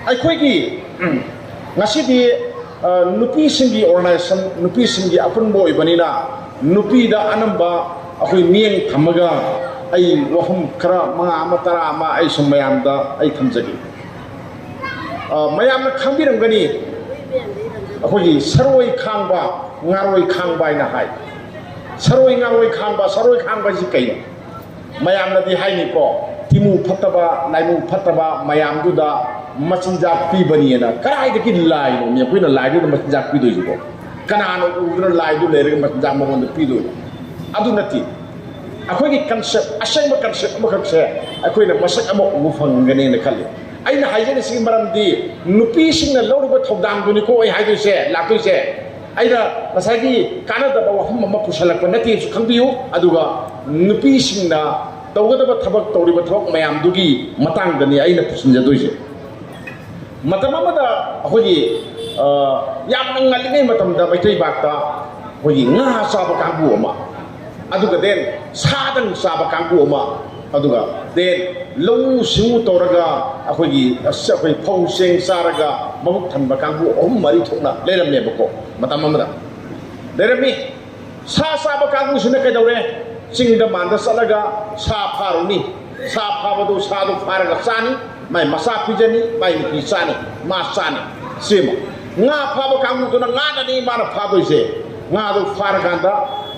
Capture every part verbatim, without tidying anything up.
ꯑꯩꯈꯣꯏꯒꯤ ꯉꯁꯤꯗꯤ ꯅꯨꯄꯤꯁꯤꯡꯒꯤ ꯑꯣꯔꯒꯅꯥꯏꯖꯦꯁꯟ, ꯅꯨꯄꯤꯁꯤꯡꯒꯤ ꯑꯄꯨꯟꯕ ꯑꯣꯏꯕꯅꯤꯅ, ꯅꯨꯄꯤꯗ ꯑꯅꯝꯕ ꯑꯩꯈꯣꯏ ꯃꯤꯠꯌꯦꯡ ꯊꯝꯃꯒ ꯑꯩ ꯋꯥꯐꯝ ꯈꯔ ꯃꯉꯥ ꯑꯃ, ꯇꯔꯥ ꯑꯃ ꯑꯩ ꯁꯨꯝ ꯃꯌꯥꯝꯗ ꯑꯩ ꯊꯝꯖꯒꯦ꯫ ꯃꯌꯥꯝꯅ ꯈꯪꯕꯤꯔꯝꯒꯅꯤ, ꯑꯩꯈꯣꯏꯒꯤ ꯁꯔꯣꯏ ꯈꯥꯡꯕ, ꯉꯥꯔꯣꯏ ꯈꯥꯡꯕ ꯍꯥꯏꯅ ꯍꯥꯏ꯫ ꯁꯔꯣꯏ, ꯉꯥꯔꯣꯏ ꯈꯥꯡꯕ, ꯁꯔꯣꯏ ꯈꯥꯡꯕ ꯍꯥꯏꯁꯤ ꯀꯩꯅꯣ? ꯃꯌꯥꯝꯅꯗꯤ ꯍꯥꯏꯅꯤꯀꯣ, ꯇꯤꯃꯨ ꯐꯠꯇꯕ, ꯂꯥꯏꯃꯨ ꯐꯠꯇꯕ ꯃꯌꯥꯝꯗꯨꯗ ꯃꯆꯤꯟꯖꯥꯛ ꯄꯤꯕꯅꯤꯅ꯫ ꯀꯗꯥꯏꯗꯒꯤ ꯂꯥꯏꯅꯣ ꯃꯤ ꯑꯩꯈꯣꯏꯅ ꯂꯥꯏꯗꯨꯗ ꯃꯆꯤꯟꯖꯥꯛ ꯄꯤꯗꯣꯏꯁꯤꯕꯣ? ꯀꯅꯥꯅ ꯎꯗꯨꯅ ꯂꯥꯏꯗꯨ ꯂꯩꯔꯒ ꯃꯆꯤꯟꯖꯥꯛ ꯃꯉꯣꯟꯗ ꯄꯤꯗꯣꯏꯅꯣ? ꯑꯗꯨ ꯅꯠꯇꯦ꯫ ꯑꯩꯈꯣꯏꯒꯤ ꯀꯟꯁꯦꯞ, ꯑꯁꯦꯡꯕ ꯀꯟꯁꯦꯞ ꯑꯃꯈꯛꯁꯦ ꯑꯩꯈꯣꯏꯅ ꯃꯁꯛ ꯑꯃ ꯎꯕ ꯐꯪꯒꯅꯦꯅ ꯈꯜꯂꯤ꯫ ꯑꯩꯅ ꯍꯥꯏꯖꯔꯤꯁꯤꯒꯤ ꯃꯔꯝꯗꯤ ꯅꯨꯄꯤꯁꯤꯡꯅ ꯂꯧꯔꯤꯕ ꯊꯧꯗꯥꯡꯗꯨꯅꯤꯀꯣ ꯑꯩ ꯍꯥꯏꯗꯣꯏꯁꯦ, ꯂꯥꯛꯇꯣꯏꯁꯦ꯫ ꯑꯩꯅ ꯉꯁꯥꯏꯒꯤ ꯀꯥꯟꯅꯗꯕ ꯋꯥꯐꯝ ꯑꯃ ꯄꯨꯁꯜꯂꯛꯄ ꯅꯠꯇꯦꯁꯨ ꯈꯪꯕꯤꯌꯨ꯫ ꯑꯗꯨꯒ ꯅꯨꯄꯤꯁꯤꯡꯅ ꯇꯧꯒꯗꯕ ꯊꯕꯛ, ꯇꯧꯔꯤꯕ ꯊꯕꯛ ꯃꯌꯥꯝꯗꯨꯒꯤ ꯃꯇꯥꯡꯗꯅꯤ ꯑꯩꯅ ꯄꯨꯁꯤꯟꯖꯗꯣꯏꯁꯦ꯫ ꯃꯇꯝ ꯑꯃꯗ ꯑꯩꯈꯣꯏꯒꯤ, ꯑ, ꯌꯥꯝꯅ ꯉꯜꯂꯤꯉꯩ ꯃꯇꯝꯗ ꯃꯩꯇꯩ ꯄꯥꯛꯇ ꯑꯩꯈꯣꯏꯒꯤ ꯉꯥ ꯆꯥꯕ ꯀꯥꯡꯕꯨ ꯑꯃ, ꯑꯗꯨꯒ then ꯁꯥꯗꯪ ꯆꯥꯕ ꯀꯥꯡꯕꯨ ꯑꯃ, ꯑꯗꯨꯒ then ꯂꯧꯎ ꯁꯤꯡꯎ ꯇꯧꯔꯒ ꯑꯩꯈꯣꯏꯒꯤ, ꯑꯁ, ꯑꯩꯈꯣꯏ ꯐꯧ ꯆꯦꯡ ꯆꯥꯔꯒ ꯃꯕꯨꯛ ꯊꯟꯕ ꯀꯥꯡꯕꯨ ꯑꯍꯨꯝ ꯃꯔꯤ ꯊꯣꯛꯅ ꯂꯩꯔꯝꯃꯦꯕꯀꯣ, ꯃꯇꯝ ꯑꯃꯗ ꯂꯩꯔꯝꯃꯤ꯫ ꯁꯥ ꯆꯥꯕ ꯀꯥꯡꯕꯨꯁꯤꯅ ꯀꯩꯗꯧꯔꯦ? ꯆꯤꯡꯗ ꯃꯥꯟꯗ ꯆꯠꯂꯒ ꯁꯥ ꯐꯥꯔꯨꯅꯤ꯫ ꯁꯥ ꯐꯥꯕꯗꯨ, ꯁꯥꯗꯨ ꯐꯥꯔꯒ ꯆꯥꯅꯤ, ꯃꯥꯏ ꯃꯆꯥ ꯄꯤꯖꯅꯤ, ꯃꯥꯏ ꯅꯨꯄꯤ ꯆꯥꯅꯤ, ꯃꯥ ꯆꯥꯅꯤ꯫ ꯁꯤꯃ꯫ ꯉꯥ ꯐꯥꯕ ꯀꯥꯡꯕꯨꯗꯨꯅ ꯉꯥꯗꯅꯤ ꯃꯥꯅ ꯐꯥꯗꯣꯏꯁꯦ꯫ ꯉꯥꯗꯨ ꯐꯥꯔꯀꯥꯟꯗ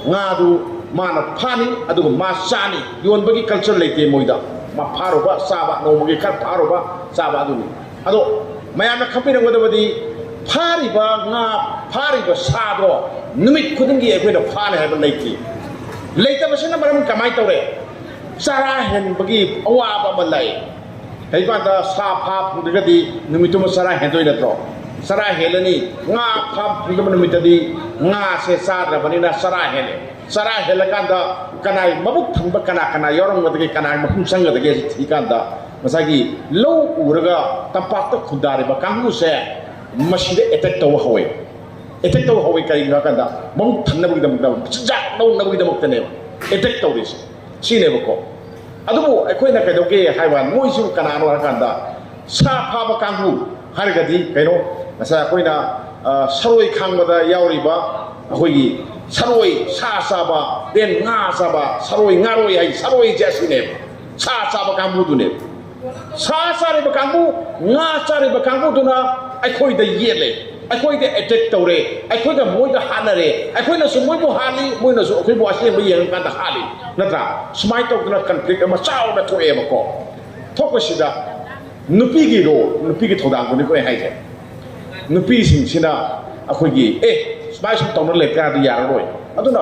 ꯉꯥꯗꯨ ꯃꯥꯅ ꯐꯥꯅꯤ, ꯑꯗꯨꯒ ꯃꯥ ꯆꯥꯅꯤ꯫ ꯌꯣꯟꯕꯒꯤ culture ꯂꯩꯇꯦ ꯃꯣꯏꯗ꯫ ꯃꯥ ꯐꯥꯔꯨꯕ, ꯆꯥꯕ, ꯅꯣꯡꯃꯒꯤ ꯈꯔ ꯐꯥꯔꯨꯕ, ꯆꯥꯕ, ꯑꯗꯨꯅꯤ꯫ ꯑꯗꯣ ꯃꯌꯥꯝꯅ ꯈꯪꯕꯤꯔꯝꯒꯗꯕꯗꯤ, ꯐꯥꯔꯤꯕ ꯉꯥ, ꯐꯥꯔꯤꯕ ꯁꯥꯗꯣ ꯅꯨꯃꯤꯠ ꯈꯨꯗꯤꯡꯒꯤ ꯑꯩꯈꯣꯏꯅ ꯐꯥꯔꯦ ꯍꯥꯏꯕ ꯂꯩꯇꯦ꯫ ꯂꯩꯇꯕꯁꯤꯅ ꯃꯔꯝ ꯀꯃꯥꯏꯅ ꯇꯧꯔꯦ? ꯆꯔꯥ ꯍꯦꯟꯕꯒꯤ ꯑꯋꯥꯕ ꯑꯃ ꯂꯩ꯫ ꯀꯩꯒꯨꯝꯕ ꯀꯥꯟꯗ ꯁꯥ ꯐꯥ ꯐꯪꯗ꯭ꯔꯒꯗꯤ ꯅꯨꯃꯤꯠꯇꯨꯃ ꯆꯔꯥ ꯍꯦꯟꯗꯣꯏ ꯅꯠꯇ꯭ꯔꯣ? ꯆꯔꯥ ꯍꯦꯜꯂꯅꯤ꯫ ꯉꯥ ꯐꯥ ꯐꯪꯗꯕ ꯅꯨꯃꯤꯠꯇꯗꯤ ꯉꯥꯁꯦ ꯆꯥꯗ꯭ꯔꯕꯅꯤꯅ ꯆꯔꯥ ꯍꯦꯜꯂꯦ꯫ ꯆꯔꯥ ꯍꯦꯜꯂꯀꯥꯟꯗ ꯀꯅꯥꯏ ꯃꯕꯨꯛ ꯊꯟꯕ ꯀꯅꯥ ꯀꯅꯥ ꯌꯥꯎꯔꯝꯒꯗꯒꯦ, ꯀꯅꯥꯏ ꯃꯐꯝ ꯆꯪꯒꯗꯒꯦ ꯊꯤꯀꯥꯟꯗ, ꯉꯁꯥꯏꯒꯤ ꯂꯧ ꯎꯔꯒ ꯇꯝꯄꯥꯛꯇ ꯈꯨꯟꯗꯥꯔꯤꯕ ꯀꯥꯡꯕꯨꯁꯦ ꯃꯁꯤꯗ attack ꯇꯧꯕ ꯍꯧꯋꯦ꯫ Attack ꯇꯧꯕ ꯍꯧꯋꯦ ꯀꯔꯤꯒꯤꯅꯣ ꯍꯥꯏ ꯀꯥꯟꯗ, ꯃꯕꯨꯛ ꯊꯟꯅꯕꯒꯤꯗꯃꯛꯇ, ꯃꯆꯤꯟꯖꯥꯛ ꯂꯧꯅꯕꯒꯤꯗꯃꯛꯇꯅꯦꯕ attack ꯇꯧꯔꯤꯁꯦ꯫ ꯁꯤꯅꯦꯕꯀꯣ꯫ ꯑꯗꯨꯕꯨ ꯑꯩꯈꯣꯏꯅ ꯀꯩꯗꯧꯒꯦ ꯍꯥꯏꯕ, ꯃꯣꯏꯁꯤꯕꯨ ꯀꯅꯥꯅꯣ ꯍꯥꯏꯔꯀꯥꯟꯗ, ꯁꯥ ꯐꯥꯕ ꯀꯥꯡꯕꯨ ꯍꯥꯏꯔꯒꯗꯤ ꯀꯩꯅꯣ, ꯉꯁꯥꯏ ꯑꯩꯈꯣꯏꯅ, ꯑ, ꯁꯔꯣꯏ ꯈꯥꯡꯕꯗ ꯌꯥꯎꯔꯤꯕ ꯑꯩꯈꯣꯏꯒꯤ ꯁꯔꯣꯏ, ꯁꯥ ꯆꯥꯕ, then ꯉꯥ ꯆꯥꯕ, ꯁꯔꯣꯏ, ꯉꯥꯔꯣꯏ ꯍꯥꯏ, ꯁꯔꯣꯏꯁꯦ ꯑꯁꯤꯅꯦꯕ, ꯁꯥ ꯆꯥꯕ ꯀꯥꯡꯕꯨꯗꯨꯅꯦꯕ꯫ ꯁꯥ ꯆꯥꯔꯤꯕ ꯀꯥꯡꯕꯨ, ꯉꯥ ꯆꯥꯔꯤꯕ ꯀꯥꯡꯕꯨꯗꯨꯅ ꯑꯩꯈꯣꯏꯗ ꯌꯦꯠꯂꯦ, ꯑꯩꯈꯣꯏꯗ attack ꯇꯧꯔꯦ, ꯑꯩꯈꯣꯏꯒ ꯃꯣꯏꯒ ꯍꯥꯠꯅꯔꯦ, ꯑꯩꯈꯣꯏꯅꯁꯨ ꯃꯣꯏꯕꯨ ꯍꯥꯠꯂꯤ, ꯃꯣꯏꯅꯁꯨ ꯑꯩꯈꯣꯏꯕꯨ ꯑꯁꯦꯡꯕ ꯌꯦꯡꯉꯀꯥꯟꯗ ꯍꯥꯠꯂꯤ, ꯅꯠꯇ꯭ꯔꯥ? ꯁꯨꯃꯥꯏꯅ ꯇꯧꯗꯅ conflict ꯑꯃ ꯆꯥꯎꯅ ꯊꯣꯛꯑꯦꯕꯀꯣ꯫ ꯊꯣꯛꯄꯁꯤꯗ ꯅꯨꯄꯤꯒꯤ role, ꯅꯨꯄꯤꯒꯤ ꯊꯧꯗꯥꯡꯗꯨꯅꯤꯀꯣ ꯑꯩ ꯍꯥꯏꯁꯦ꯫ ꯅꯨꯄꯤꯁꯤꯡꯁꯤꯅ ꯑꯩꯈꯣꯏꯒꯤ, "ꯑꯦ, ꯁꯨꯃꯥꯏ ꯁꯨꯝ ꯇꯧꯅ ꯂꯩꯇꯥꯔꯗꯤ ꯌꯥꯔꯔꯣꯏ"꯫ ꯑꯗꯨꯅ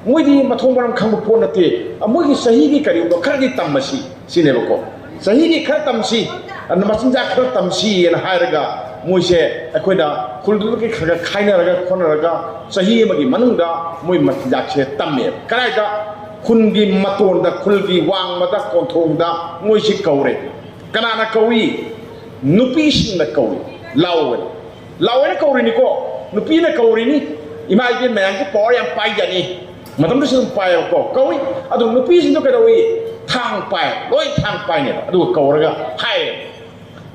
ꯃꯣꯏꯗꯤ ꯃꯊꯣꯡ ꯃꯔꯝ ꯈꯪꯕ ꯄꯣꯠ ꯅꯠꯇꯦ꯫ ꯃꯣꯏꯒꯤ ꯆꯍꯤꯒꯤ ꯀꯔꯤꯒꯨꯝꯕ ꯈꯔꯗꯤ ꯇꯝꯃꯁꯤ ꯁꯤꯅꯦꯕꯀꯣ꯫ ꯆꯍꯤꯒꯤ ꯈꯔ ꯇꯝꯁꯤ, ꯑꯗꯨꯅ ꯃꯆꯤꯟꯖꯥꯛ ꯈꯔ ꯇꯝꯁꯤꯅ ꯍꯥꯏꯔꯒ ꯃꯣꯏꯁꯦ ꯑꯩꯈꯣꯏꯅ ꯈꯨꯜꯗꯨꯗꯒꯤ ꯈꯔ ꯈꯔ ꯈꯥꯏꯅꯔꯒ ꯈꯣꯠꯅꯔꯒ ꯆꯍꯤ ꯑꯃꯒꯤ ꯃꯅꯨꯡꯗ ꯃꯣꯏ ꯃꯆꯤꯟꯖꯥꯛꯁꯦ ꯇꯝꯃꯦꯕ꯫ ꯀꯗꯥꯏꯗ? ꯈꯨꯟꯒꯤ ꯃꯇꯣꯟꯗ, ꯈꯨꯜꯒꯤ ꯋꯥꯡꯃꯗ, ꯀꯣꯟꯊꯣꯡꯗ ꯃꯣꯏꯁꯤ ꯀꯧꯔꯦ꯫ ꯀꯅꯥꯅ ꯀꯧꯏ? ꯅꯨꯄꯤꯁꯤꯡꯅ ꯀꯧꯏ꯫ "ꯂꯥꯛꯑꯣ" ꯍꯥꯏꯅ꯫ "ꯂꯥꯛꯑꯣ" ꯍꯥꯏꯅ ꯀꯧꯔꯤꯅꯤꯀꯣ, ꯅꯨꯄꯤꯅ ꯀꯧꯔꯤꯅꯤ꯫ ꯏꯃꯥ ꯏꯕꯦꯟ ꯃꯌꯥꯝꯁꯦ power ꯌꯥꯝ ꯄꯥꯏꯖꯥꯠꯅꯤ꯫ ꯃꯇꯝꯗꯨꯁꯨ ꯑꯗꯨꯝ ꯄꯥꯏꯌꯦꯕꯀꯣ, ꯀꯧꯏ꯫ ꯑꯗꯨ ꯅꯨꯄꯤꯁꯤꯡꯗꯣ ꯀꯩꯗꯧꯏ? ꯊꯥꯡ ꯄꯥꯏ, ꯂꯣꯏ ꯊꯥꯡ ꯄꯥꯏꯅꯦꯕ꯫ ꯑꯗꯨꯒ ꯀꯧꯔꯒ ꯍꯥꯏꯌꯦ,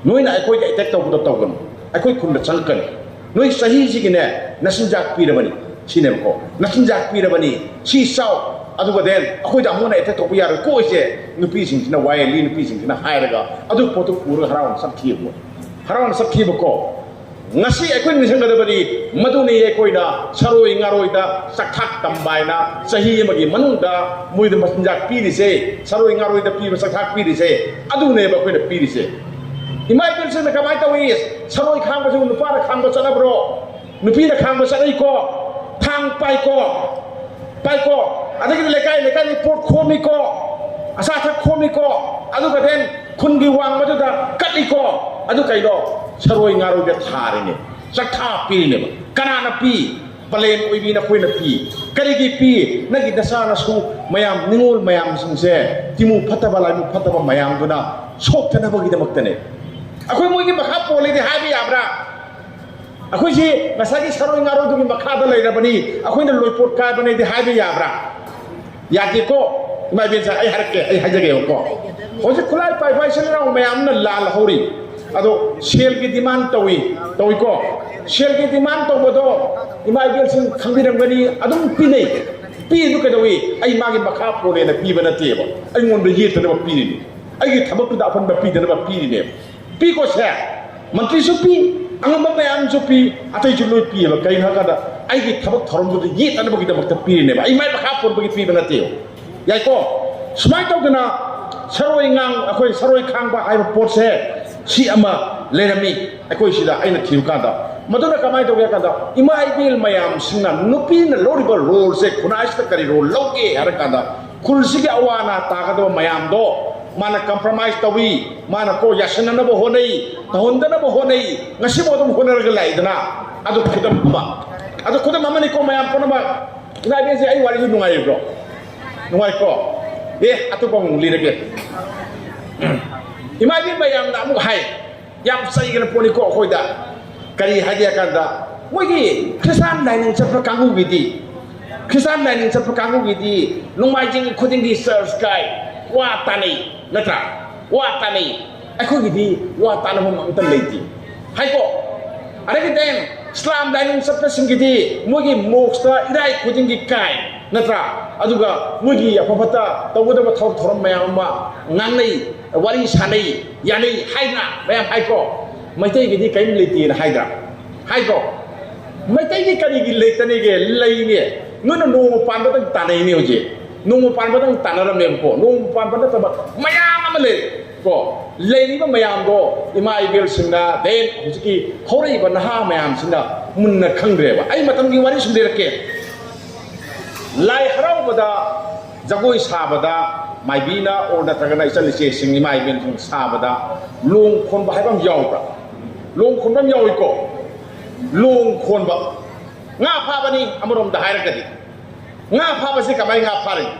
"ꯅꯣꯏꯅ ꯑꯩꯈꯣꯏꯗ attack ꯇꯧꯕꯗꯣ ꯇꯧꯒꯅꯨ, ꯑꯩꯈꯣꯏ ꯈꯨꯟꯗ ꯆꯪꯉꯛꯀꯅꯤ꯫ ꯅꯣꯏ ꯆꯍꯤꯁꯤꯒꯤꯅꯦ ꯅꯆꯤꯟꯖꯥꯛ ꯄꯤꯔꯕꯅꯤ", ꯁꯤꯅꯦꯕꯀꯣ, "ꯅꯆꯤꯟꯖꯥꯛ ꯄꯤꯔꯕꯅꯤ, ꯁꯤ ꯆꯥꯎ, ꯑꯗꯨꯒ then ꯑꯩꯈꯣꯏꯗ ꯑꯃꯨꯛ ꯍꯟꯅ attack ꯇꯧꯕ ꯌꯥꯔꯣꯏꯀꯣ" ꯍꯥꯏꯁꯦ ꯅꯨꯄꯤꯁꯤꯡꯁꯤꯅ, ꯋꯥꯌꯦꯜꯂꯤ ꯅꯨꯄꯤꯁꯤꯡꯁꯤꯅ ꯍꯥꯏꯔꯒ ꯑꯗꯨ ꯄꯣꯠꯇꯨ ꯎꯔꯒ ꯍꯔꯥꯎꯅ ꯆꯠꯈꯤꯕ ꯃꯣꯏ꯫ ꯍꯔꯥꯎꯅ ꯆꯠꯈꯤꯕꯀꯣ꯫ ꯉꯁꯤ ꯑꯩꯈꯣꯏꯅ ꯅꯤꯡꯁꯤꯡꯒꯗꯕꯗꯤ ꯃꯗꯨꯅꯤ, ꯑꯩꯈꯣꯏꯅ ꯁꯔꯣꯏ ꯉꯥꯔꯣꯏꯗ ꯆꯥꯛꯊꯥꯛ ꯇꯝꯕ ꯍꯥꯏꯅ ꯆꯍꯤ ꯑꯃꯒꯤ ꯃꯅꯨꯡꯗ ꯃꯣꯏꯗ ꯃꯆꯤꯟꯖꯥꯛ ꯄꯤꯔꯤꯁꯦ, ꯁꯔꯣꯏ ꯉꯥꯔꯣꯏꯗ ꯄꯤꯕ ꯆꯥꯛꯊꯥꯛ ꯄꯤꯔꯤꯁꯦ, ꯑꯗꯨꯅꯦꯕ ꯑꯩꯈꯣꯏꯅ ꯄꯤꯔꯤꯁꯦ꯫ ꯏꯃꯥ ꯏꯕꯦꯟꯁꯤꯡꯅ ꯀꯃꯥꯏꯅ ꯇꯧꯏ? ꯁꯔꯣꯏ ꯈꯥꯡꯕꯁꯤꯕꯨ ꯅꯨꯄꯥꯅ ꯈꯥꯡꯕ ꯆꯠꯅꯕ꯭ꯔꯣ? ꯅꯨꯄꯤꯅ ꯈꯥꯡꯕ ꯆꯠꯅꯩꯀꯣ, ꯊꯥꯡ ꯄꯥꯏꯀꯣ, ꯄꯥꯏꯀꯣ, ꯑꯗꯒꯤꯗꯤ ꯂꯩꯀꯥꯏ ꯂꯩꯀꯥꯏꯒꯤ ꯄꯣꯠ ꯈꯣꯝꯃꯤꯀꯣ, ꯑꯆꯥ ꯑꯊꯛ ꯈꯣꯝꯃꯤꯀꯣ, ꯑꯗꯨꯒ then ꯈꯨꯟꯒꯤ ꯋꯥꯡꯃꯗꯨꯗ ꯀꯠꯂꯤꯀꯣ꯫ ꯑꯗꯨ ꯀꯩꯅꯣ? ꯁꯔꯣꯏ ꯉꯥꯔꯣꯏꯗ ꯊꯥꯔꯤꯅꯦ, ꯆꯥꯛꯊꯥ ꯄꯤꯔꯤꯅꯦꯕ꯫ ꯀꯅꯥꯅ ꯄꯤ? ꯄꯂꯦꯝ ꯑꯣꯏꯕꯤ ꯅꯈꯣꯏꯅ ꯄꯤ꯫ ꯀꯔꯤꯒꯤ ꯄꯤ? ꯅꯪꯒꯤ ꯅꯆꯥ ꯅꯁꯨ ꯃꯌꯥꯝ, ꯅꯤꯉꯣꯜ ꯃꯌꯥꯝꯁꯤꯡꯁꯦ, ꯇꯤꯃꯨ ꯐꯠꯇꯕ ꯂꯥꯏꯃꯨ ꯐꯠꯇꯕ ꯃꯌꯥꯝꯗꯨꯅ ꯁꯣꯛꯇꯅꯕꯒꯤꯗꯃꯛꯇꯅꯦ꯫ ꯑꯩꯈꯣꯏ ꯃꯣꯏꯒꯤ ꯃꯈꯥ ꯄꯣꯜꯂꯤꯗꯤ ꯍꯥꯏꯕ ꯌꯥꯕ꯭ꯔꯥ? ꯑꯩꯈꯣꯏꯁꯤ ꯉꯁꯥꯏꯒꯤ ꯁꯔꯣꯏ ꯉꯥꯔꯣꯏꯗꯨꯒꯤ ꯃꯈꯥꯗ ꯂꯩꯔꯕꯅꯤ, ꯑꯩꯈꯣꯏꯅ ꯂꯣꯏꯄꯣꯠ ꯀꯥꯏꯕꯅꯦꯗꯤ ꯍꯥꯏꯕ ꯌꯥꯕ꯭ꯔꯥ? ꯌꯥꯗꯦꯀꯣ꯫ ꯏꯃꯥ ꯏꯕꯦꯟꯁꯦ, ꯑꯩ ꯍꯥꯏꯔꯛꯀꯦ, ꯑꯩ ꯍꯥꯏꯖꯒꯦꯕꯀꯣ꯫ ꯍꯧꯖꯤꯛ ꯈꯨꯠꯂꯥꯏ ꯄꯥꯏꯕ ꯏꯆꯤꯜ ꯏꯅꯥꯎ ꯃꯌꯥꯝꯅ ꯂꯥꯜꯍꯧꯔꯤ꯫ ꯑꯗꯣ ꯁꯦꯜꯒꯤ ꯗꯤꯃꯥꯟ ꯇꯧꯏ, ꯇꯧꯏꯀꯣ꯫ ꯁꯦꯜꯒꯤ ꯗꯤꯃꯥꯟ ꯇꯧꯕꯗꯣ ꯏꯃꯥ ꯏꯕꯦꯟꯁꯤꯡ ꯈꯪꯕꯤꯔꯝꯒꯅꯤ, ꯑꯗꯨꯝ ꯄꯤꯅꯩ꯫ ꯄꯤꯗꯨ ꯀꯩꯗꯧꯏ? ꯑꯩ ꯃꯥꯒꯤ ꯃꯈꯥ ꯄꯣꯜꯂꯦꯅ ꯄꯤꯕ ꯅꯠꯇꯦꯕ, ꯑꯩꯉꯣꯟꯗ ꯌꯦꯠꯇꯅꯕ ꯄꯤꯔꯤꯅꯤ, ꯑꯩꯒꯤ ꯊꯕꯛꯇꯨꯗ ꯑꯄꯟꯕ ꯄꯤꯗꯅꯕ ꯄꯤꯔꯤꯅꯦꯕ꯫ ꯄꯤꯀꯣ ꯁꯦ, ꯃꯟꯇ꯭ꯔꯤꯁꯨ ꯄꯤ, ꯑꯉꯝꯕ ꯃꯌꯥꯝꯁꯨ ꯄꯤ, ꯑꯇꯩꯁꯨ ꯂꯣꯏ ꯄꯤꯑꯕ꯫ ꯀꯩꯅꯣ ꯍꯥꯏꯀꯥꯟꯗ ꯑꯩꯒꯤ ꯊꯕꯛ ꯊꯧꯔꯝꯗꯨꯗ ꯌꯦꯠꯅꯅꯕꯒꯤꯗꯃꯛꯇ ꯄꯤꯔꯤꯅꯦꯕ, ꯑꯩ ꯃꯥꯏ ꯃꯈꯥ ꯄꯣꯟꯕꯒꯤ ꯄꯤꯕ ꯅꯠꯇꯦꯕ꯫ ꯌꯥꯏꯀꯣ? ꯁꯨꯃꯥꯏꯅ ꯇꯧꯗꯅ ꯁꯔꯣꯏ ꯉꯥꯡ ꯑꯩꯈꯣꯏ ꯁꯔꯣꯏ ꯈꯥꯡꯕ ꯍꯥꯏꯕ ꯄꯣꯠꯁꯦ ꯁꯤ ꯑꯃ ꯂꯩꯔꯝꯃꯤ ꯑꯩꯈꯣꯏ ꯁꯤꯗ ꯑꯩꯅ ꯊꯤꯕ ꯀꯥꯟꯗ꯫ ꯃꯗꯨꯅ ꯀꯃꯥꯏꯅ ꯇꯧꯒꯦ ꯍꯥꯏ ꯀꯥꯟꯗ, ꯏꯃꯥ ꯏꯕꯦꯜ ꯃꯌꯥꯝꯁꯤꯡꯅ ꯅꯨꯄꯤꯅ ꯂꯧꯔꯤꯕ ꯔꯣꯜꯁꯦ ꯈꯨꯟꯅꯥꯏꯁꯤꯗ ꯀꯔꯤ ꯔꯣꯜ ꯂꯧꯒꯦ ꯍꯥꯏꯔ ꯀꯥꯟꯗ, ꯈꯨꯜꯁꯤꯒꯤ ꯑꯋꯥ ꯑꯅꯥ ꯇꯥꯒꯗꯕ ꯃꯌꯥꯝꯗꯣ ꯃꯥꯅ ꯀꯝꯄ꯭ꯔꯣꯃꯥꯏꯁ ꯇꯧꯏ, ꯃꯥꯅ ꯀꯣ ꯌꯥꯁꯤꯟꯅꯅꯕ ꯍꯣꯠꯅꯩ, ꯇꯧꯍꯟꯗꯅꯕ ꯍꯣꯠꯅꯩ, ꯉꯁꯤꯐꯥꯎ ꯑꯗꯨꯝ ꯍꯣꯠꯅꯔꯒ ꯂꯥꯛꯏꯗꯅ꯫ ꯑꯗꯨ ꯈꯨꯗꯝ ꯑꯃ, ꯑꯗꯨ ꯈꯨꯗꯝ ꯑꯃꯅꯤꯀꯣ ꯃꯌꯥꯝ ꯄꯨꯝꯅꯃꯛ꯫ ꯏꯃꯥ ꯏꯕꯦꯟꯁꯦ, ꯑꯩ ꯋꯥꯔꯤꯁꯨ ꯅꯨꯡꯉꯥꯏꯔꯤꯕ꯭ꯔꯣ? ꯅꯨꯡꯉꯥꯏꯀꯣ? ꯑꯦ, ꯑꯇꯣꯞꯄ ꯑꯃꯨꯛ ꯂꯤꯔꯒꯦ꯫ ꯏꯃꯥ ꯏꯕꯦꯟ ꯃꯌꯥꯝꯅ ꯑꯃꯨꯛ ꯍꯥꯏ, ꯌꯥꯝ ꯆꯩꯒꯅ ꯄꯣꯠꯅꯤꯀꯣ ꯑꯩꯈꯣꯏꯗ꯫ ꯀꯔꯤ ꯍꯥꯏꯒꯦ ꯍꯥꯏ ꯀꯥꯟꯗ, ꯃꯣꯏꯒꯤ ꯈ꯭ꯔꯤꯁꯇꯥꯟ ꯂꯥꯏꯅꯤꯡ ꯆꯠꯄ ꯀꯥꯡꯕꯨꯒꯤꯗꯤ, ꯈ꯭ꯔꯤꯁꯇꯥꯟ ꯂꯥꯏꯅꯤꯡ ꯆꯠꯄ ꯀꯥꯡꯕꯨꯒꯤꯗꯤ ꯅꯣꯡꯃꯥꯏꯖꯤꯡ ꯈꯨꯗꯤꯡꯒꯤ ꯆꯔꯆ ꯀꯥꯏ, ꯋꯥ ꯇꯥꯅꯩ, ꯅꯠꯇ꯭ꯔꯥ? ꯋꯥ ꯇꯥꯅꯩ꯫ ꯑꯩꯈꯣꯏꯒꯤꯗꯤ ꯋꯥ ꯇꯥꯅꯐꯝ ꯑꯝꯇ ꯂꯩꯇꯦ ꯍꯥꯏꯀꯣ꯫ ꯑꯗꯒꯤ then ꯏꯁꯂꯥꯝ ꯂꯥꯏꯅꯤꯡ ꯆꯠꯄꯁꯤꯡꯒꯤꯗꯤ ꯃꯣꯏꯒꯤ ꯃꯣꯛꯁꯇ ꯏꯔꯥꯏ ꯈꯨꯗꯤꯡꯒꯤ ꯀꯥꯏ, ꯅꯠꯇ꯭ꯔꯥ? ꯑꯗꯨꯒ ꯃꯣꯏꯒꯤ ꯑꯐ ꯐꯠꯇ ꯇꯧꯒꯗꯕ ꯊꯕꯛ ꯊꯧꯔꯝ ꯃꯌꯥꯝ ꯑꯃ ꯉꯥꯡꯅꯩ, ꯋꯥꯔꯤ ꯁꯥꯟꯅꯩ, ꯌꯥꯅꯩ ꯍꯥꯏꯗꯅ ꯃꯌꯥꯝ ꯍꯥꯏꯀꯣ꯫ ꯃꯩꯇꯩꯒꯤꯗꯤ ꯀꯔꯤꯝ ꯂꯩꯇꯦꯅ ꯍꯥꯏꯗ꯭ꯔꯥ? ꯍꯥꯏꯀꯣ꯫ ꯃꯩꯇꯩꯒꯤ ꯀꯔꯤꯒꯤ ꯂꯩꯇꯅꯤꯒꯦ? ꯂꯩꯅꯦ꯫ ꯅꯣꯏꯅ ꯅꯣꯡꯃ ꯄꯥꯟꯕꯗꯪ ꯇꯥꯟꯅꯩꯅꯦ ꯍꯧꯖꯤꯛ꯫ ꯅꯣꯡꯃ ꯄꯥꯟꯕꯗꯪ ꯇꯥꯟꯅꯔꯝꯃꯦꯕꯀꯣ꯫ ꯅꯣꯡꯃ ꯄꯥꯟꯕ ꯅꯠꯇꯕ ꯃꯌꯥꯝ ꯑꯃ ꯂꯩ꯫ ꯀꯣ, ꯂꯩꯔꯤꯕ ꯃꯌꯥꯝꯗꯣ ꯏꯃꯥ ꯏꯕꯦꯜꯁꯤꯡꯅ, then ꯍꯧꯖꯤꯛꯀꯤ ꯍꯧꯔꯛꯏꯕ ꯅꯍꯥ ꯃꯌꯥꯝꯁꯤꯡꯅ ꯃꯨꯟꯅ ꯈꯪꯗ꯭ꯔꯦꯕ꯫ ꯑꯩ ꯃꯇꯝꯒꯤ ꯋꯥꯔꯤ ꯁꯨꯝ ꯂꯤꯔꯛꯀꯦ꯫ ꯂꯥꯏ ꯍꯔꯥꯎꯕꯗ, ꯖꯒꯣꯏ ꯁꯥꯕꯗ, ꯃꯥꯏꯕꯤꯅ ꯑꯣꯔ ꯅꯠꯇ꯭ꯔꯒꯅ ꯏꯆꯟ ꯏꯆꯦꯁꯤꯡ, ꯏꯃꯥ ꯏꯕꯦꯟꯁꯤꯡ ꯁꯥꯕꯗ ꯂꯣꯡ ꯈꯣꯟꯕ ꯍꯥꯏꯕ ꯑꯃ ꯌꯥꯎꯕ꯭ꯔꯥ? ꯂꯣꯡ ꯈꯣꯟꯕ ꯑꯃ ꯌꯥꯎꯏꯀꯣ꯫ ꯂꯣꯡ ꯈꯣꯟꯕ꯫ ꯉꯥ ꯐꯥꯕꯅꯤ ꯑꯃꯔꯣꯝꯗ ꯍꯥꯏꯔꯒꯗꯤ꯫ ꯉꯥ ꯐꯥꯕꯁꯤ ꯀꯃꯥꯏꯅ ꯉꯥ ꯐꯥꯔꯤꯅꯣ?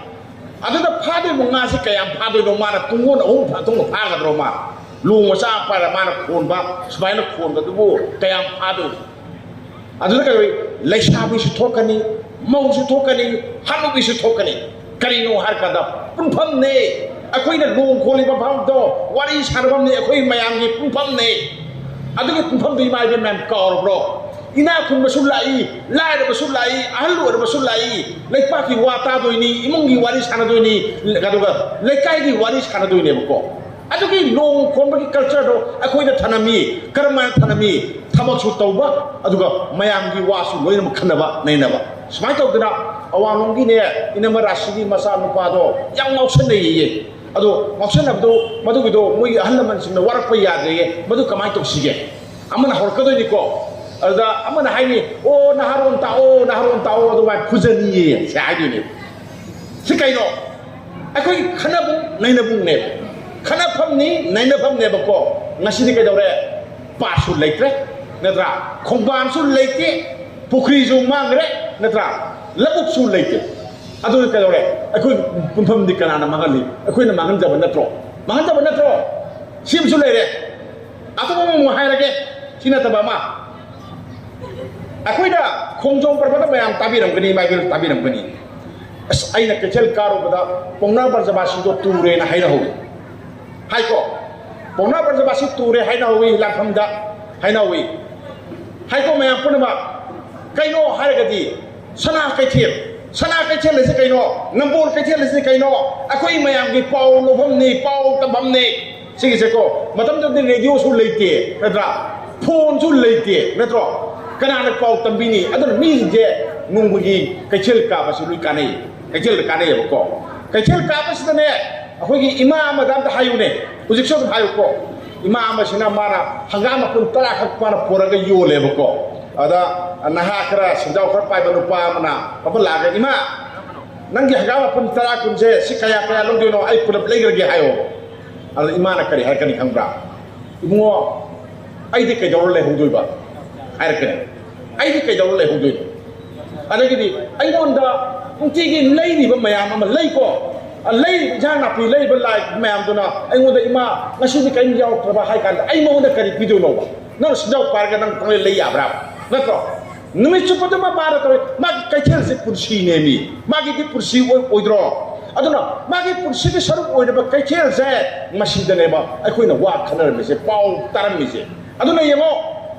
ꯑꯗꯨꯗ ꯐꯥꯗꯣꯏꯕ ꯉꯥꯁꯤ ꯀꯌꯥꯝ ꯐꯥꯗꯣꯏꯅꯣ? ꯃꯥꯅ ꯇꯨꯡꯒꯣꯟ ꯑꯍꯨꯝ ꯐꯥ-, ꯊꯣꯛꯅ ꯐꯥꯒꯗ꯭ꯔꯣ ꯃꯥ? ꯂꯣꯡ ꯃꯆꯥ ꯑꯃ ꯄꯥꯏꯔ ꯃꯥꯅ ꯈꯣꯟꯕ, ꯁꯨꯃꯥꯏꯅ ꯈꯣꯟꯕꯗꯨꯕꯨ ꯀꯌꯥꯝ ꯐꯥꯗꯣꯏꯅꯣ? ꯑꯗꯨꯗ ꯀꯩꯗꯧꯏ? ꯂꯩꯁꯥꯕꯤꯁꯨ ꯊꯣꯛꯀꯅꯤ, ꯃꯧꯁꯨ ꯊꯣꯛꯀꯅꯤ, ꯍꯅꯨꯕꯤꯁꯨ ꯊꯣꯛꯀꯅꯤ꯫ ꯀꯔꯤꯅꯣ ꯍꯥꯏꯔ ꯀꯥꯟꯗ, ꯄꯨꯟꯐꯝꯅꯦ꯫ ꯑꯩꯈꯣꯏꯅ ꯂꯣꯡ ꯈꯣꯜꯂꯤꯕ ꯃꯐꯝꯗꯣ ꯋꯥꯔꯤ ꯁꯥꯟꯅꯐꯝꯅꯦ, ꯑꯩꯈꯣꯏ ꯃꯌꯥꯝꯒꯤ ꯄꯨꯟꯐꯝꯅꯦ꯫ ꯑꯗꯨꯒꯤ ꯄꯨꯟꯐꯝꯗꯨ ꯏꯃꯥ ꯏꯕꯦꯟ ꯃꯌꯥꯝ ꯀꯥꯎꯔꯕ꯭ꯔꯣ? ꯏꯅꯥꯛ ꯈꯨꯟꯕꯁꯨ ꯂꯥꯛꯏ, ꯂꯥꯏꯔꯕꯁꯨ ꯂꯥꯛꯏ, ꯑꯍꯜ ꯑꯣꯏꯔꯕꯁꯨ ꯂꯥꯛꯏ, ꯂꯩꯄꯥꯛꯀꯤ ꯋꯥ ꯇꯥꯗꯣꯏꯅꯤ, ꯏꯃꯨꯡꯒꯤ ꯋꯥꯔꯤ ꯁꯥꯟꯅꯗꯣꯏꯅꯤ, ꯑꯗꯨꯒ ꯂꯩꯀꯥꯏꯒꯤ ꯋꯥꯔꯤ ꯁꯥꯟꯅꯗꯣꯏꯅꯦꯕꯀꯣ꯫ ꯑꯗꯨꯒꯤ ꯂꯣꯡ ꯈꯣꯟꯕꯒꯤ ꯀꯜꯆꯔꯗꯣ ꯑꯩꯈꯣꯏꯅ ꯊꯅꯝꯃꯤ꯫ ꯀꯔꯝ ꯍꯥꯏꯅ ꯊꯅꯝꯃꯤ? ꯊꯕꯛꯁꯨ ꯇꯧꯕ, ꯑꯗꯨꯒ ꯃꯌꯥꯝꯒꯤ ꯋꯥꯁꯨ ꯂꯣꯏꯅꯃꯛ ꯈꯟꯅꯕ ꯅꯩꯅꯕ꯫ ꯁꯨꯃꯥꯏꯅ ꯇꯧꯗꯅ ꯑꯋꯥꯡꯂꯣꯝꯒꯤꯅꯦ, ꯏꯅꯝꯃ ꯔꯥꯁꯤꯒꯤ ꯃꯆꯥ ꯅꯨꯄꯥꯗꯣ ꯌꯥꯝ ꯉꯥꯎꯁꯟꯅꯩꯌꯦ꯫ ꯑꯗꯣ ꯉꯥꯎꯁꯟꯅꯕꯗꯣ, ꯃꯗꯨꯒꯤꯗꯣ ꯃꯣꯏꯒꯤ ꯑꯍꯜ ꯂꯃꯟꯁꯤꯡꯅ ꯋꯥꯔꯛꯄ ꯌꯥꯗ꯭ꯔꯦꯌꯦ꯫ ꯃꯗꯨ ꯀꯃꯥꯏꯅ ꯇꯧꯁꯤꯒꯦ? ꯑꯃꯅ ꯍꯧꯔꯛꯀꯗꯣꯏꯅꯤꯀꯣ꯫ ꯑꯗꯨꯗ ꯑꯃꯅ ꯍꯥꯏꯅꯤ, "ꯑꯣ, ꯅꯍꯥꯔꯣꯟ ꯇꯥꯛꯑꯣ, ꯅꯍꯥꯔꯣꯟ ꯇꯥꯛꯑꯣ, ꯑꯗꯨꯃꯥꯏꯅ ꯐꯨꯖꯅꯤꯌꯦ" ꯁꯤ ꯍꯥꯏꯗꯣꯏꯅꯦ꯫ ꯁꯤ ꯀꯩꯅꯣ? ꯑꯩꯈꯣꯏ ꯈꯟꯅꯕꯨꯡ ꯅꯩꯅꯕꯨꯡꯅꯦꯕ꯫ ꯈꯟꯅꯐꯝꯅꯤ, ꯅꯩꯅꯐꯝꯅꯦꯕꯀꯣ꯫ ꯉꯁꯤꯗꯤ ꯀꯩꯗꯧꯔꯦ? ꯄꯥꯠꯁꯨ ꯂꯩꯇ꯭ꯔꯦ, ꯅꯠꯇ꯭ꯔꯥ? ꯈꯣꯡꯕꯥꯟꯁꯨ ꯂꯩꯇꯦ, ꯄꯨꯈ꯭ꯔꯤꯁꯨ ꯃꯥꯡꯈ꯭ꯔꯦ, ꯅꯠꯇ꯭ꯔꯥ? ꯂꯧꯕꯨꯛꯁꯨ ꯂꯩꯇꯦ꯫ ꯑꯗꯨꯅ ꯀꯩꯗꯧꯔꯦ? ꯑꯩꯈꯣꯏ ꯄꯨꯟꯐꯝꯗꯤ ꯀꯅꯥꯅ ꯃꯥꯡꯍꯜꯂꯤ? ꯑꯩꯈꯣꯏꯅ ꯃꯥꯡꯍꯟꯖꯕ ꯅꯠꯇ꯭ꯔꯣ? ꯃꯥꯡꯍꯟꯖꯕ ꯅꯠꯇ꯭ꯔꯣ? ꯁꯤꯃꯁꯨ ꯂꯩꯔꯦ꯫ ꯑꯇꯣꯞꯄ ꯑꯃꯃꯨꯛ ꯍꯥꯏꯔꯒꯦ, ꯁꯤ ꯅꯠꯇꯕ ꯑꯃ꯫ ꯑꯩꯈꯣꯏꯅ ꯈꯣꯡꯖꯣꯝ ꯄꯔꯕꯗ ꯃꯌꯥꯝ ꯇꯥꯕꯤꯔꯝꯒꯅꯤ, ꯃꯥꯏꯀꯩꯗ ꯇꯥꯕꯤꯔꯝꯒꯅꯤ꯫ ꯑꯁ, ꯑꯩꯅ ꯀꯩꯊꯦꯜ ꯀꯥꯔꯨꯕꯗ ꯄꯥꯎꯅꯥ ꯕ꯭ꯔꯖꯕꯥꯁꯤꯗꯣ ꯇꯨꯔꯦꯅ ꯍꯥꯏꯅꯍꯧꯏ꯫ ꯍꯥꯏꯀꯣ, ꯄꯥꯎꯅꯥ ꯕ꯭ꯔꯖꯕꯥꯁꯤ ꯇꯨꯔꯦ ꯍꯥꯏꯅꯍꯧꯏ, ꯂꯥꯟꯐꯝꯗ ꯍꯥꯏꯅꯍꯧꯏ꯫ ꯍꯥꯏꯀꯣ, ꯃꯌꯥꯝ ꯄꯨꯝꯅꯃꯛ꯫ ꯀꯩꯅꯣ ꯍꯥꯏꯔꯒꯗꯤ, ꯁꯅꯥ ꯀꯩꯊꯦꯜ, ꯁꯅꯥ ꯀꯩꯊꯦꯜ ꯑꯁꯤ ꯀꯩꯅꯣ? ꯅꯝꯕꯣꯜ ꯀꯩꯊꯦꯜ ꯑꯁꯤ ꯀꯩꯅꯣ? ꯑꯩꯈꯣꯏ ꯃꯌꯥꯝꯒꯤ ꯄꯥꯎ ꯂꯧꯐꯝꯅꯤ, ꯄꯥꯎ ꯇꯝꯐꯝꯅꯤ꯫ ꯁꯤꯒꯤꯁꯦꯀꯣ, ꯃꯇꯝꯗꯨꯗꯗꯤ ꯔꯦꯗꯤꯑꯣꯁꯨ ꯂꯩꯇꯦ, ꯅꯠꯇ꯭ꯔꯥ? ꯐꯣꯟꯁꯨ ꯂꯩꯇꯦ, ꯅꯠꯇ꯭ꯔꯣ? ꯀꯅꯥꯅ ꯄꯥꯎ ꯇꯝꯕꯤꯅꯤ? ꯑꯗꯨꯅ ꯃꯤꯁꯤꯡꯁꯦ ꯅꯣꯡꯃꯒꯤ ꯀꯩꯊꯦꯜ ꯀꯥꯕꯁꯤ ꯂꯣꯏ ꯀꯥꯟꯅꯩ, ꯀꯩꯊꯦꯜꯗ ꯀꯥꯟꯅꯩꯌꯦꯕꯀꯣ꯫ ꯀꯩꯊꯦꯜ ꯀꯥꯕꯁꯤꯗꯅꯦ, ꯑꯩꯈꯣꯏꯒꯤ ꯏꯃꯥ ꯑꯃꯗ ꯑꯝꯇ ꯍꯥꯏꯌꯨꯅꯦ, ꯍꯧꯖꯤꯛꯁꯨ ꯑꯗꯨꯝ ꯍꯥꯏꯌꯨꯀꯣ꯫ ꯏꯃꯥ ꯑꯃꯁꯤꯅ ꯃꯥꯅ ꯍꯪꯒꯥꯝ ꯃꯄꯨꯟ ꯇꯔꯥꯈꯛ ꯃꯥꯅ ꯄꯨꯔꯒ ꯌꯣꯜꯂꯦꯕꯀꯣ꯫ ꯑꯗ ꯅꯍꯥ ꯈꯔ, ꯁꯦꯟꯖꯥꯎ ꯈꯔ ꯄꯥꯏꯕ ꯅꯨꯄꯥ ꯑꯃꯅ ꯃꯐꯝ ꯂꯥꯛꯑꯒ, "ꯏꯃꯥ, ꯅꯪꯒꯤ ꯍꯪꯒꯥꯝ ꯃꯄꯨꯟ ꯇꯔꯥ ꯀꯨꯟꯁꯦ ꯁꯤ ꯀꯌꯥ ꯀꯌꯥ ꯂꯧꯗꯣꯏꯅꯣ? ꯑꯩ ꯄꯨꯂꯞ ꯂꯩꯈ꯭ꯔꯒꯦ" ꯍꯥꯏꯌꯣ꯫ ꯑꯗ ꯏꯃꯥꯅ ꯀꯔꯤ ꯍꯥꯏꯔꯛꯀꯅꯤ ꯈꯪꯕ꯭ꯔꯥ? "ꯏꯕꯨꯡꯉꯣ, ꯑꯩꯗꯤ ꯀꯩꯗꯧꯔ ꯂꯩꯍꯧꯗꯣꯏꯕ?" ꯍꯥꯏꯔꯛꯀꯅꯤ꯫ "ꯑꯩꯗꯤ ꯀꯩꯗꯧꯔ ꯂꯩꯍꯧꯗꯣꯏꯅꯣ?" ꯑꯗꯒꯤꯗꯤ ꯑꯩꯉꯣꯟꯗ ꯅꯨꯡꯇꯤꯒꯤ ꯂꯩꯔꯤꯕ ꯃꯌꯥꯝ ꯑꯃ ꯂꯩꯀꯣ, ꯑ, ꯂꯩꯔꯤꯕ ꯏꯟꯁꯥꯡ ꯅꯥꯄꯤ ꯂꯩꯔꯤꯕ ꯂꯥꯏ ꯃꯌꯥꯝꯗꯨꯅ ꯑꯩꯉꯣꯟꯗ, "ꯏꯃꯥ, ꯉꯁꯤꯗꯤ ꯀꯔꯤꯝ ꯌꯥꯎꯔꯛꯇ꯭ꯔꯕ?" ꯍꯥꯏ ꯀꯥꯟꯗ ꯑꯩ ꯃꯉꯣꯟꯗ ꯀꯔꯤ ꯄꯤꯗꯣꯏꯅꯣꯕ? ꯅꯪ ꯁꯦꯟꯖꯥꯎ ꯄꯥꯏꯔꯒ ꯅꯪ ꯄꯪꯂꯩ ꯂꯩ ꯌꯥꯕ꯭ꯔꯥ? ꯅꯠꯇ꯭ꯔꯣ? ꯅꯨꯃꯤꯠ ꯆꯨꯞꯄꯗꯨꯃ ꯃꯥꯅ ꯇꯧꯔꯤ꯫ ꯃꯥꯒꯤ ꯀꯩꯊꯦꯜꯁꯦ ꯄꯨꯟꯁꯤꯅꯦꯃꯤ꯫ ꯃꯥꯒꯤꯗꯤ ꯄꯨꯟꯁꯤ ꯑꯣꯏ-, ꯑꯣꯏꯗ꯭ꯔꯣ? ꯑꯗꯨꯅ ꯃꯥꯒꯤ ꯄꯨꯟꯁꯤꯒꯤ ꯁꯔꯨꯛ ꯑꯣꯏꯔꯤꯕ ꯀꯩꯊꯦꯜꯁꯦ ꯃꯁꯤꯗꯅꯦꯕ ꯑꯩꯈꯣꯏꯅ ꯋꯥ ꯈꯟꯅꯔꯝꯃꯤꯁꯦ, ꯄꯥꯎ ꯇꯥꯔꯝꯃꯤꯁꯦ꯫ ꯑꯗꯨꯅ ꯌꯦꯡꯉꯣ,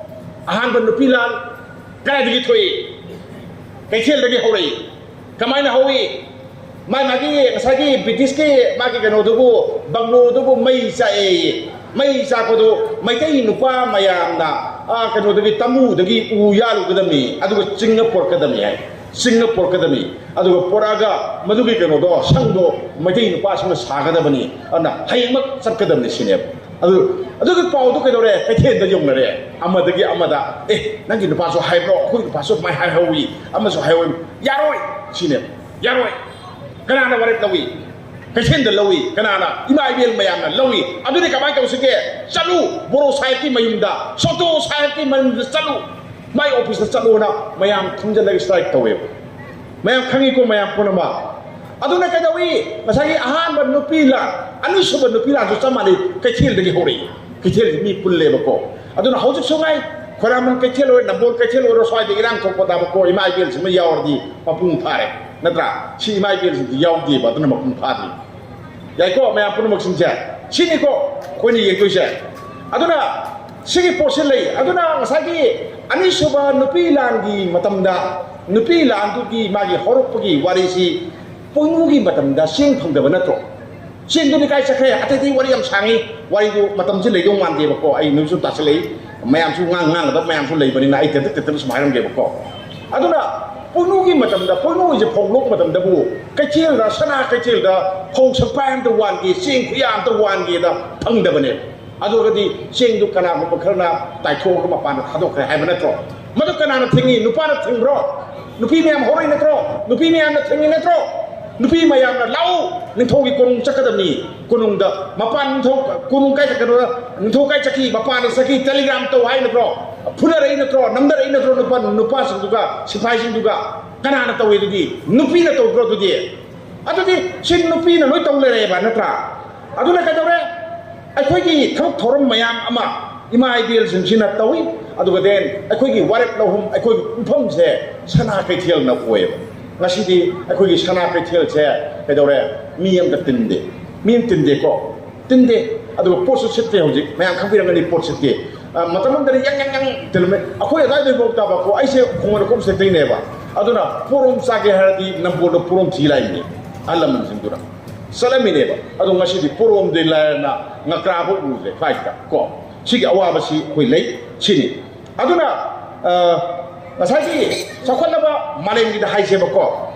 ꯑꯍꯥꯟꯕ ꯅꯨꯄꯤ ꯂꯥꯟ ꯀꯗꯥꯏꯗꯒꯤ ꯊꯣꯛꯏ? ꯀꯩꯊꯦꯜꯗꯒꯤ ꯍꯧꯔꯛꯏ꯫ ꯀꯃꯥꯏꯅ ꯍꯧꯏ? ꯃꯥ ꯃꯥꯒꯤ ꯉꯁꯥꯏꯒꯤ ꯕ꯭ꯔꯤꯇꯤꯁꯀꯤ ꯃꯥꯒꯤ ꯀꯩꯅꯣꯗꯨꯕꯨ, ꯕꯪꯒ꯭ꯂꯣꯗꯨꯕꯨ ꯃꯩ ꯆꯥꯛꯑꯦꯌꯦ꯫ ꯃꯩ ꯆꯥꯛꯄꯗꯨ ꯃꯩꯇꯩ ꯅꯨꯄꯥ ꯃꯌꯥꯝꯅ, ꯑꯥ, ꯀꯩꯅꯣꯗꯒꯤ, ꯇꯃꯨꯗꯒꯤ ꯎ ꯌꯥꯜꯂꯨꯒꯗꯕꯅꯤ, ꯑꯗꯨꯒ ꯆꯤꯡꯅ ꯄꯨꯔꯛꯀꯗꯕꯅꯤ ꯍꯥꯏ꯫ ꯆꯤꯡꯅ ꯄꯨꯔꯛꯀꯗꯕꯅꯤ꯫ ꯑꯗꯨꯒ ꯄꯨꯔꯛꯑꯒ ꯃꯗꯨꯒꯤ ꯀꯩꯅꯣꯗꯣ, ꯁꯪꯗꯣ ꯃꯩꯇꯩ ꯅꯨꯄꯥꯁꯤꯡꯅ ꯁꯥꯒꯗꯕꯅꯤ꯫ ꯑꯗꯨꯅ ꯍꯌꯦꯡꯃꯛ ꯆꯠꯀꯗꯕꯅꯤ ꯁꯤꯅꯦꯕ꯫ ꯑꯗꯨ, ꯑꯗꯨꯒꯤ ꯄꯥꯎꯗꯣ ꯀꯩꯗꯧꯔꯦ? ꯀꯩꯊꯦꯜꯗ ꯌꯧꯅꯔꯦ꯫ ꯑꯃꯗꯒꯤ ꯑꯃꯗ, "ꯑꯦ, ꯅꯪꯒꯤ ꯅꯨꯄꯥꯁꯨ ꯍꯥꯏꯕ꯭ꯔꯣ? ꯑꯩꯈꯣꯏ ꯅꯨꯄꯥꯁꯨ ꯑꯗꯨꯃꯥꯏꯅ ꯍꯥꯏꯍꯧꯋꯤ, ꯑꯃꯁꯨ ꯍꯥꯏꯍꯧꯋꯤ"꯫ ꯌꯥꯔꯣꯏ ꯁꯤꯅꯦꯕ꯫ ꯌꯥꯔꯣꯏ꯫ ꯀꯅꯥꯅ ꯋꯥꯔꯦꯞ ꯂꯧꯏ? ꯀꯩꯊꯦꯜꯗ ꯂꯧꯏ꯫ ꯀꯅꯥꯅ? ꯏꯃꯥ ꯏꯕꯦꯜ ꯃꯌꯥꯝꯅ ꯂꯧꯏ꯫ ꯑꯗꯨꯗꯤ ꯀꯃꯥꯏꯅ ꯇꯧꯁꯤꯒꯦ? ꯆꯠꯂꯨ, ꯕꯣꯔꯣ ꯁꯥꯍꯦꯕꯀꯤ ꯃꯌꯨꯝꯗ, ꯁꯣꯇꯣ ꯁꯥꯍꯦꯕꯀꯤ ꯃꯌꯨꯝꯗ ꯆꯠꯂꯨ, ꯃꯥꯏ ꯑꯣꯐꯤꯁꯇ ꯆꯠꯂꯨꯅ ꯃꯌꯥꯝ ꯊꯨꯝꯖꯤꯜꯂꯒ ꯁ꯭ꯇ꯭ꯔꯥꯏꯛ ꯇꯧꯋꯦꯕ꯫ ꯃꯌꯥꯝ ꯈꯪꯉꯤꯀꯣ, ꯃꯌꯥꯝ ꯄꯨꯝꯅꯃꯛ꯫ ꯑꯗꯨꯅ ꯀꯩꯗꯧꯏ? ꯉꯁꯥꯏꯒꯤ ꯑꯍꯥꯟꯕ ꯅꯨꯄꯤ ꯂꯥꯟ, ꯑꯅꯤꯁꯨꯕ ꯅꯨꯄꯤ ꯂꯥꯟꯁꯨ ꯆꯞ ꯃꯥꯟꯅꯩ, ꯀꯩꯊꯦꯜꯗꯒꯤ ꯍꯧꯔꯛꯏ꯫ ꯀꯩꯊꯦꯜꯁꯤ ꯃꯤ ꯄꯨꯜꯂꯦꯕꯀꯣ꯫ ꯑꯗꯨꯅ ꯍꯧꯖꯤꯛꯁꯨ ꯉꯥꯏ, ꯈꯣꯏꯔꯥꯡꯕꯝ ꯀꯩꯊꯦꯜ ꯑꯣꯏꯔꯣ, ꯅꯝꯕꯣꯜ ꯀꯩꯊꯦꯜ ꯑꯣꯏꯔꯣ, ꯁ꯭ꯋꯥꯏꯗ ꯏꯔꯥꯡ ꯊꯣꯛꯄ ꯇꯥꯕꯀꯣ, ꯏꯃꯥ ꯏꯕꯦꯜꯁꯤꯃ ꯌꯥꯎꯔꯗꯤ ꯃꯄꯨꯡ ꯐꯥꯔꯦ, ꯅꯠꯇ꯭ꯔꯥ? ꯁꯤ ꯏꯃꯥ ꯏꯕꯦꯜꯁꯤꯡꯁꯤ ꯌꯥꯎꯗꯦꯕ, ꯑꯗꯨꯅ ꯃꯄꯨꯡ ꯐꯥꯗ꯭ꯔꯤ꯫ ꯌꯥꯏꯀꯣ, ꯃꯌꯥꯝ ꯄꯨꯝꯅꯃꯛꯁꯤꯡꯁꯦ? ꯁꯤꯅꯤꯀꯣ ꯑꯩꯈꯣꯏꯅ ꯌꯦꯡꯗꯣꯏꯁꯦ꯫ ꯑꯗꯨꯅ ꯁꯤꯒꯤ ꯄꯣꯠꯁꯤ ꯂꯩ꯫ ꯑꯗꯨꯅ ꯉꯁꯥꯏꯒꯤ ꯑꯅꯤꯁꯨꯕ ꯅꯨꯄꯤ ꯂꯥꯟꯒꯤ ꯃꯇꯝꯗ, ꯅꯨꯄꯤ ꯂꯥꯟꯗꯨꯒꯤ ꯃꯥꯒꯤ ꯍꯧꯔꯛꯄꯒꯤ ꯋꯥꯔꯤꯁꯤ ꯄꯣꯏꯅꯨꯒꯤ ꯃꯇꯝꯗ ꯆꯦꯡ ꯐꯪꯗꯕ ꯅꯠꯇ꯭ꯔꯣ? ꯆꯦꯡꯗꯨꯗꯤ ꯀꯥꯏ ꯆꯠꯈ꯭ꯔꯦ? ꯑꯇꯩ ꯑꯇꯩ ꯋꯥꯔꯤ ꯌꯥꯝ ꯁꯥꯡꯉꯤ, ꯋꯥꯔꯤꯗꯨ ꯃꯇꯝꯁꯤ ꯂꯩꯗꯧ ꯃꯥꯟꯗꯦꯕꯀꯣ꯫ ꯑꯩ ꯅꯨꯃꯤꯠꯁꯨ ꯇꯥꯁꯤꯜꯂꯛꯏ, ꯃꯌꯥꯝꯁꯨ ꯉꯥꯡ ꯉꯥꯡꯒꯗꯕ ꯃꯌꯥꯝꯁꯨ ꯂꯩꯕꯅꯤꯅ ꯑꯩ ꯇꯦꯟꯇꯛ ꯇꯦꯟꯇꯛꯅ ꯁꯨꯝ ꯍꯥꯏꯔꯝꯒꯦꯕꯀꯣ꯫ ꯑꯗꯨꯅ ꯄꯣꯏꯅꯨꯒꯤ ꯃꯇꯝꯗ, ꯄꯣꯏꯅꯨꯁꯦ ꯐꯧ ꯂꯣꯛꯄ ꯃꯇꯝꯗꯕꯨ ꯀꯩꯊꯦꯜꯗ, ꯁꯅꯥ ꯀꯩꯊꯦꯜꯗ ꯐꯧ ꯁꯛꯄꯥꯏ ꯑꯝꯇ ꯋꯥꯟꯒꯦ, ꯆꯦꯡ ꯈꯨꯌꯥ ꯑꯝꯇ ꯋꯥꯟꯒꯦꯗ ꯐꯪꯗꯕꯅꯦ꯫ ꯑꯗꯨꯒꯗꯤ ꯆꯦꯡꯗꯨ ꯀꯅꯥꯒꯨꯝꯕ ꯈꯔꯅ ꯇꯥꯏꯊꯣꯛꯑꯒ ꯃꯄꯥꯟꯗ ꯊꯥꯗꯣꯛꯈ꯭ꯔꯦ ꯍꯥꯏꯕ ꯅꯠꯇ꯭ꯔꯣ? ꯃꯗꯨ ꯀꯅꯥꯅ ꯊꯤꯡꯉꯤ? ꯅꯨꯄꯥꯅ ꯊꯤꯡꯕ꯭ꯔꯣ? ꯅꯨꯄꯤ ꯃꯌꯥꯝ ꯍꯧꯔꯛꯏ ꯅꯠꯇ꯭ꯔꯣ? ꯅꯨꯄꯤ ꯃꯌꯥꯝꯅ ꯊꯤꯡꯉꯤ ꯅꯠꯇ꯭ꯔꯣ? ꯅꯨꯄꯤ ꯃꯌꯥꯝꯅ ꯂꯥꯛꯎ, ꯅꯤꯡꯊꯧꯒꯤ ꯀꯣꯅꯨꯡ ꯆꯠꯀꯗꯕꯅꯤ꯫ ꯀꯣꯅꯨꯡꯗ ꯃꯄꯥꯟ ꯅꯤꯡꯊꯧ, ꯀꯣꯅꯨꯡ ꯀꯥꯏ ꯆꯠꯀꯗꯕ? ꯅꯤꯡꯊꯧ ꯀꯥꯏ ꯆꯠꯈꯤ? ꯃꯄꯥꯟꯗ ꯆꯠꯈꯤ꯫ ꯇꯦꯂꯤꯒ꯭ꯔꯥꯝ ꯇꯧ ꯍꯥꯏ ꯅꯠꯇ꯭ꯔꯣ? ꯐꯨꯅꯔꯛꯏ ꯅꯠꯇ꯭ꯔꯣ? ꯅꯝꯗꯔꯛꯏ ꯅꯠꯇ꯭ꯔꯣ? ꯅꯨꯄꯥ, ꯅꯨꯄꯥꯁꯤꯡꯗꯨꯒ, ꯁꯤꯐꯥꯏꯁꯤꯡꯗꯨꯒ ꯀꯅꯥꯅ ꯇꯧꯏ ꯑꯗꯨꯗꯤ? ꯅꯨꯄꯤꯅ ꯇꯧꯗ꯭ꯔꯣ ꯑꯗꯨꯗꯤ? ꯑꯗꯨꯗꯤ ꯁꯤ ꯅꯨꯄꯤꯅ ꯂꯣꯏ ꯇꯧ ꯂꯩꯔꯦꯕ, ꯅꯠꯇ꯭ꯔꯥ? ꯑꯗꯨꯅ ꯀꯩꯗꯧꯔꯦ? ꯑꯩꯈꯣꯏꯒꯤ ꯊꯕꯛ ꯊꯧꯔꯝ ꯃꯌꯥꯝ ꯑꯃ ꯏꯃꯥ ꯏꯕꯦꯜꯁꯤꯡꯁꯤꯅ ꯇꯧꯏ꯫ ꯑꯗꯨꯒ then ꯑꯩꯈꯣꯏꯒꯤ ꯋꯥꯔꯦꯞ ꯂꯧꯐꯝ, ꯑꯩꯈꯣꯏꯒꯤ ꯄꯨꯡꯐꯝꯁꯦ ꯁꯅꯥ ꯀꯩꯊꯦꯜꯅ ꯑꯣꯏꯌꯦꯕ꯫ ꯉꯁꯤꯗꯤ ꯑꯩꯈꯣꯏꯒꯤ ꯁꯅꯥ ꯀꯩꯊꯦꯜꯁꯦ ꯀꯩꯗꯧꯔꯦ? ꯃꯤ ꯑꯝꯇ ꯇꯤꯟꯗꯦ꯫ ꯃꯤ ꯑꯃ ꯇꯤꯟꯗꯦꯀꯣ? ꯇꯤꯟꯗꯦ꯫ ꯑꯗꯨꯒ ꯄꯣꯠꯁꯨ ꯁꯤꯠꯇꯦ ꯍꯧꯖꯤꯛ꯫ ꯃꯌꯥꯝ ꯈꯪꯕꯤꯔꯝꯒꯅꯤ ꯄꯣꯠ ꯁꯤꯠꯇꯦ꯫ ꯑ, ꯃꯇꯝ ꯑꯃꯗꯗꯤ ꯌꯥꯡ ꯌꯥꯡ ꯌꯥꯡ ꯇꯤꯜꯂꯝꯃꯦ꯫ ꯑꯩꯈꯣꯏ ꯑꯗꯨꯋꯥꯏꯗ ꯐꯥꯎ ꯇꯥꯕꯀꯣ, ꯑꯩꯁꯦ ꯈꯣꯡꯃꯟ ꯈꯣꯝ ꯁꯦꯛꯇꯩꯅꯦꯕ꯫ ꯑꯗꯨꯅ ꯄꯣꯔꯣꯝ ꯆꯥꯒꯦ ꯍꯥꯏꯔꯗꯤ ꯅꯝꯕꯣꯜꯗ ꯄꯣꯔꯣꯝ ꯊꯤ ꯂꯥꯛꯏꯅꯦ ꯑꯍꯜ ꯂꯃꯟꯁꯤꯡꯗꯨꯅ꯫ ꯆꯠꯂꯝꯃꯤꯅꯦꯕ꯫ ꯑꯗꯣ ꯉꯁꯤꯗꯤ ꯄꯣꯔꯣꯝꯗꯤ ꯂꯥꯏꯔꯅ ꯉꯀ꯭ꯔꯥꯐꯥꯎ ꯎꯗ꯭ꯔꯦ ꯐꯥꯏꯠꯇ ꯀꯣ꯫ ꯁꯤꯒꯤ ꯑꯋꯥꯕꯁꯤ ꯑꯩꯈꯣꯏ ꯂꯩ꯫ ꯁꯤꯅꯤ꯫ ꯑꯗꯨꯅ, ꯑ, ꯉꯁꯥꯏꯒꯤ ꯆꯥꯎꯈꯠꯂꯕ ꯃꯥꯂꯦꯝꯒꯤꯗ ꯍꯥꯏꯁꯦꯕꯀꯣ꯫